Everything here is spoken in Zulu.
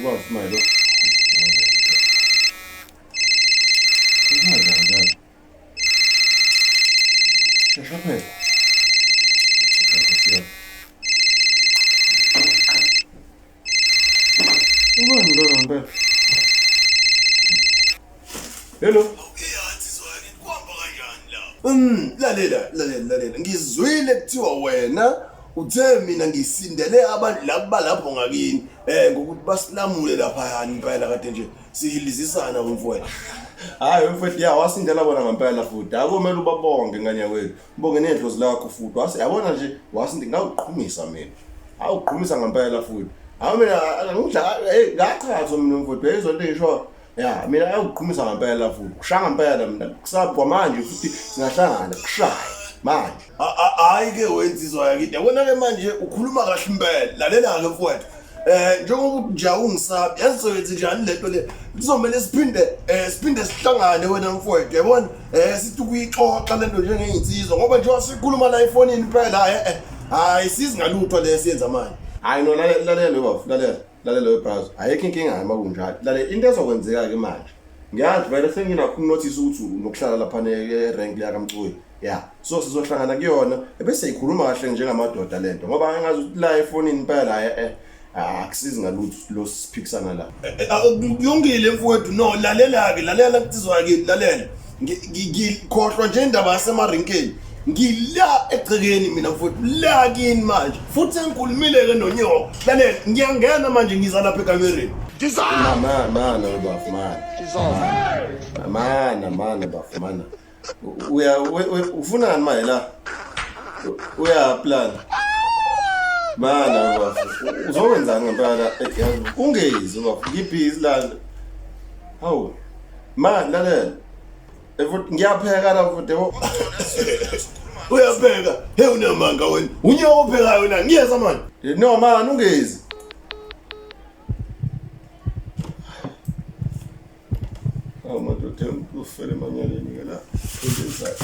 Ubaba manje lo. Kanjani njalo? Shesha phela. Ubani lo ngempela? Hello. Lalela, lalela, lalela. Ngizwile kuthiwa wena uthe mina ngisindele abantu laba balapho ngakini ngokuthi basilamule lapha impela kade nje sihilizisana mfowethu. Hayi mfowethu ya wasindela bona ngempela futhi. Akumele ubabonge ngane yakwethu. Ubonge nedlozi lakho futhi. Wase yabona nje wasindi ngawuqhumisa mina. Awuqhumisa ngempela futhi. Hayi mina angidla hey ngaqhathwa mina mfowethu. Uyayizwa into engisho. Ya mina ayawuqhumisa ngempela futhi. Kushaya ngempela mina. Kusabwa manje futhi singahlangana kushaye manje. Hayi ke wensizwa yakithi. Yabona ke manje ukhuluma kahle impela. Lalela ke mfowethu. Njengoba nje awungisabi yazi soyenze njani lento le kuzomele siphinde siphinde sihlangane wena mfowethu yabona sithi ukuyixoxa lento njengey'nsizwa ngoba njengoba sikhuluma la efonini impela hayi sizi ngalutho le siyenza manje. Hayi no lalela lalela bafo lalela lalela we brother ayikho inkinga uma kunjalo lalela into ezokwenzeka ke manje ngiyazi vele senginakho ukunothisa ukuthi unokuhlala lapha ne-rank liyakaMcuyi ya so sizohlangana kuyona ebese ikhuluma kahle njengamadoda lento ngoba engazi ukuthi la efonini impela akusizi ngalutho lo siphikisana la. Kulungile mfowethu no lalela-ke lalela nsizwa-ke lalela ngikhohlwa nje indaba yasemarinkeni ngila egcekeni mina mfowethu la kini manje futhi sengikhulumile-ke nonyoko lalela ngiyangena manje ngiza lapha ekamereni. Mana mana bafo mana. Mana mana bafo mana. Uya ufunani manje la? Uya plan. Mana bafo. Uzokwenzani ngempela? Ungezi bafo. Ngibhizi la. Hawu. Man lalela. Futhi ngiyapheka la futhi yabo. Uyapheka. Hey unamanga wena. Unyoko ophekayo wena. Ngiyeza manje. No man ungezi. Awu madoda ufele emanyaleni ke la. Into ezayo.